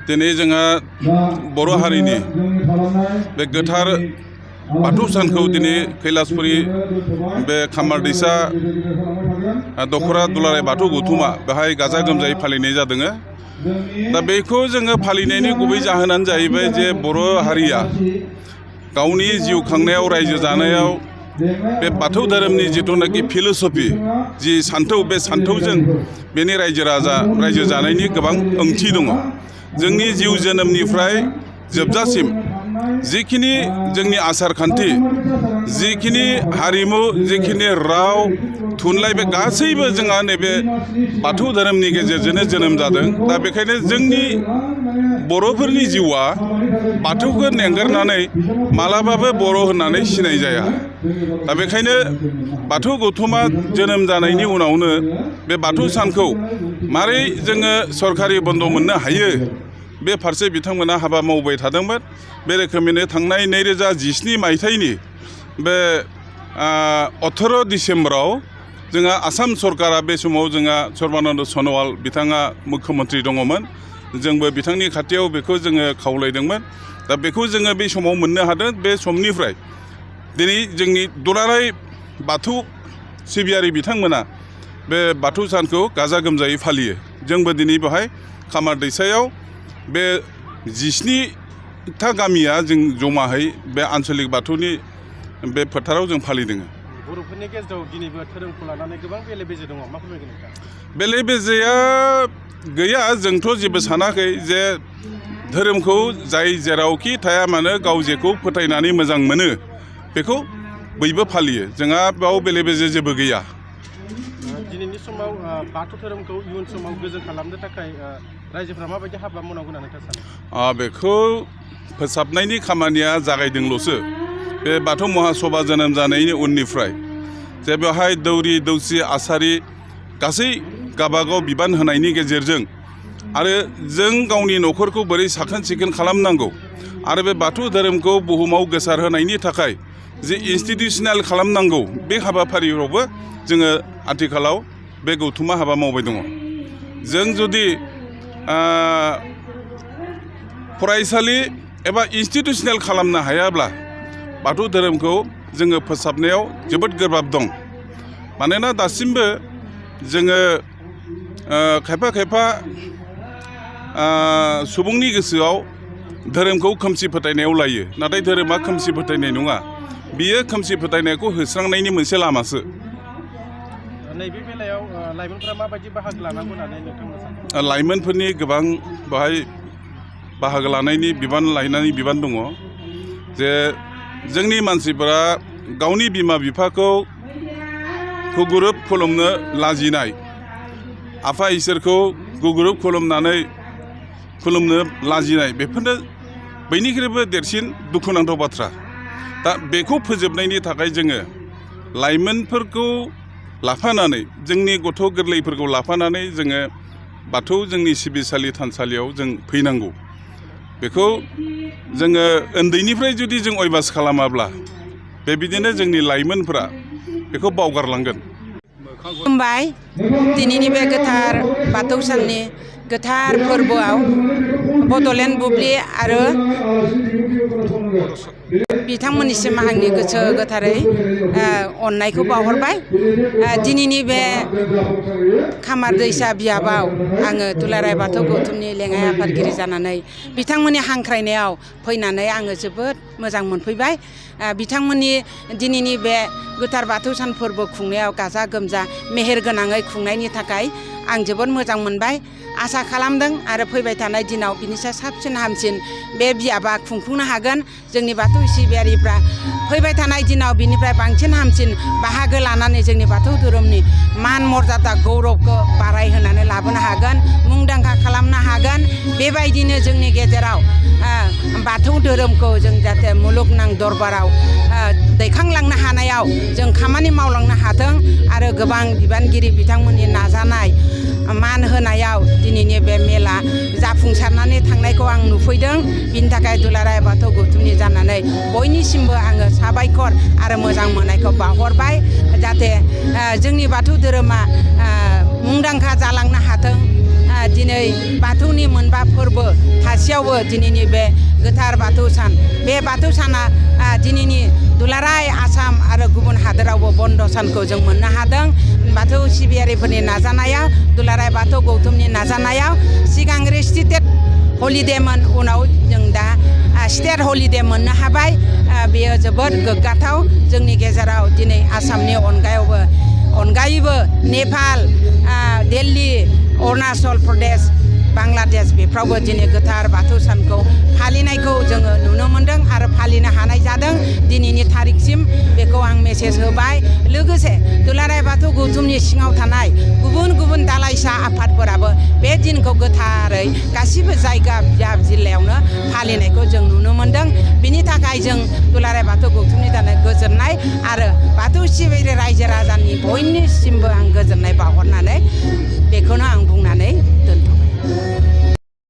दिनै जोंहा बर' हारिनि बे गोथार बाथौ सानखौ दिनै कैलासपुरी बे खामार दैसा दख'रा दुलाराय बाथौ गौथुमा बेहाय गाजा गोमजायै फालिनाय जादों। दा बेखौ जोङो फालिनायनि गुबै जाहोनानो जाहैबाय जे बर' हारिया गावनि जिउ खांनायाव रायजो जानायाव बे बाथौ धोरोमनि जिथुनाखि फिल'सफि जि सान्थौ बे सान्थौजों बेनि रायजो जानायनि गोबां ओंथि दङ। जोंनि जिउ जोनोमनिफ्राय जोबजासिम जिखिनि जोंनि आसार खान्थि, जिखिनि हारिमु, जिखिनि राव थुनलाइ बे गासैबो जोंहा नैबे बाथौ धोरोमनि गेजेरजोंनो जोनोम जादों। दा बेखायनो जोंनि बर'फोरनि जिउआ बाथौखौ नेंगारनानै मालाबाबो बर' होननानै सिनाय जाया। दा बेखायनो बाथौ गौथुमा जोनोम जानायनि उनावनो बे बाथौ सानखौ मारै जोङो सरकारि बन्द मोननो हायो बे फारसे बिथांमोना हाबा मावबाय थादोंमोन। बे रोखोमैनो थांनाय 2017 मायथाइनि बे 18 डिसेम्बराव जोंहा आसाम सरकारा बे समाव जोंहा सर्बानन्द सन'वाल बिथाङा मुख्यमन्त्रि दङमोन। जोंबो बिथांनि खाथियाव बेखौ जोङो खावलायदोंमोन। दा बेखौ जोङो बे समाव मोननो हादों। बे समनिफ्राय दिनै जोंनि दुलाराय बाथौ सिबियारि बिथांमोना बे बाथौ सानखौ गाजा गोमजायै फालियो। जोंबो दिनै बेहाय खामार दैसायाव बे 17था गामिया जों जमाहै बे आन्चलिक बाथौनि बे फोथाराव जों फालिदों। बर'फोरनि गेजेराव दिनैबो धोरोमखौ लानानै गोबां बेले बेजे दङ, मा फोरमायगोन नोंथां? बेले बेजेया गैया। जोंथ' जेबो सानाखै जे धोरोमखौ जाय जेरावखि थाया मानो गाव जेखौ फोथायनानै मोजां मोनो बेखौ बयबो फालियो। जोंहा बेयाव बेले बेजे जेबो गैया। दिनैनि समाव बाथौ धोरोमखौ इयुन समाव गोजोन खालामनो थाखाय रायजोफ्रा माबायदि हाबा मावनांगौ होननानै नोंथाङा सानो? बेखौ फोसाबनायनि खामानिया जागायदोंल'सो। बे बाथौ महासभा जोनोम जानायनि उननिफ्राय जे बेवहाय दौरि दौसि आसारि गासै गाबागाव बिबान होनायनि गेजेरजों आरो जों गावनि न'खरखौ बोरै साखोन सिखोन खालामनांगौ आरो बे बाथौ धोरोमखौ बुहुमाव गोसारहोनायनि थाखाय जे इन्स्टिटिउसनेल खालामनांगौ बे हाबाफारियावबो जोङो आथिखालाव बे गौथुमा हाबा मावबाय दङ। जों जुदि फरायसालि एबा इन्स्टिटिउसनेल खालामनो हायाब्ला बाथौ धोरोमखौ जोङो फोसाबनायाव जोबोद गोब्राब दं। मानोना दासिमबो जोङो खायफा खायफा सुबुंनि गोसोआव धोरोमखौ खोमसि फोथायनायाव लायो। नाथाय धोरोमा खोमसि फोथायनाय नङा। बियो खोमसि फोथायनायखौ होस्रांनायनि मोनसे लामासो। नैबे बेलायाव लाइमोनफोरा माबायदि बाहागो लानांगौ होननानै नोंथांमोना सानो? लाइमोनफोरनि गोबां बेहाय बाहागो लानायनि बिबान दङ। जे जोंनि मानसिफोरा गावनि बिमा बिफाखौ गुगुरुब खुलुमनो लाजिनाय, आफा इसोरखौ गुगुरुब खुलुमनो लाजिनाय, बेफोरनो बयनिख्रुइबो देरसिन दुखुनांथाव बाथ्रा। दा बेखौ फोजोबनायनि थाखाय जोङो लाइमोनफोरखौ लाफानानै जोंनि गथ' गोरलैफोरखौ लाफानानै जोङो बाथौ जोंनि सिबिसालि थानसालियाव जों फैनांगौ। बेखौ जोङो उन्दैनिफ्राय जुदि जों अयभास खालामाब्ला बेबायदिनो जोंनि लाइमोनफोरा बेखौ बावगारलांगोन। खुलुमबाय। दिनैनि बे गोथार बाथौ साननि गोथार फोरबोआव बड'लेण्ड बुब्लि आरो बिथांमोननिसिम आंनि गोसो गोथारै अननायखौ बावहरबाय। दिनैनि बे खामार दैसा बियाबाव आङो दुलाराय बाथौ गौथुमनि लेङाइ आफादगिरि जानानै बिथांमोननि हांख्रायनायाव फैनानै आङो जोबोद मोजां मोनफैबाय। बिथांमोननि दिनैनि बे गोथार बाथौ सान फोरबो खुंनायाव गाजा गोमजा मेहेर गोनाङै खुंनायनि थाखाय आं जोबोद मोजां मोनबाय। आसा खालामदों आरो फैबाय थानाय दिनाव बिनिसाय साबसिन हामसिन बे बियाबा खुंफुंनो हागोन। जोंनि बाथौ सिबियारिफ्रा फैबाय थानाय दिनाव बिनिफ्राय बांसिन हामसिन बाहागो लानानै जोंनि बाथौ धोरोमनि मान मर्यादा गौरबखौ बारायहोनानै लाबोनो हागोन, मुंदांखा खालामनो हागोन। बेबायदिनो जोंनि गेजेराव बाथौ धोरोमखौ जों जाहाथे मुलुगनां दरबाराव दैखांलांनो हानायाव जों खामानि मावलांनो हाथों आरो गोबां बिबानगिरि बिथांमोननि नाजानाय मान होनायाव दिनैनि बे मेला जाफुंसारनानै थांनायखौ आं नुफैदों। बिनि थाखाय दुलाराय बाथौ गौथुमनि जानानै बयनिसिमबो आङो साबायखर आरो मोजां मोननायखौ बावहरबाय। जाहाथे जोंनि बाथौ धोरोमा मुंदांखा जालांनो हाथों। दिनै बाथौनि मोनबा फोरबो थासेयावबो दिनैनि बे गोथार बाथौ सान बे बाथौ साना दिनैनि दुलाराय आसाम आरो गुबुन हादोरावबो बन्द सानखौ जों मोननो हादों बाथौ सिबियारिफोरनि नाजानायाव दुलाराय बाथौ गौथुमनि नाजानायाव सिगां रेस्ट्रिक्टेड हलिडेमोन उनाव जों दा स्टेट हलिडे मोननो हाबाय बेयो जोबोद गोग्गाथाव जोंनि गेजेराव दिनै आसामनि अनगायैबो नेपाल दिल्ली अरुणाचल प्रदेश बांलादेश बेफ्रावबो दिनै गोथार बाथौ सानखौ फालिनायखौ जोङो नुनो मोन्दों आरो फालिनो हानाय जादों दिनैनि थारिखसिम बेखौ आं मेसेज होबाय लोगोसे दुलाराय बाथौ गौथुमनि सिङाव थानाय गुबुन गुबुन दालाइसा आफादफोराबो बे दिनखौ गोथारै गासिबो जायगा जिल्लायावनो फालिनायखौ जों नुनो मोन्दों बिनि थाखाय जों दुलाराय बाथौ गौथुमनि थाखाय गोजोननाय आरो बाथौ सिबियारि रायजो राजानि बयनिसिमबो आं गोजोननाय बावहरनानै बेखौनो आं बुंनानै दोनथ'बाय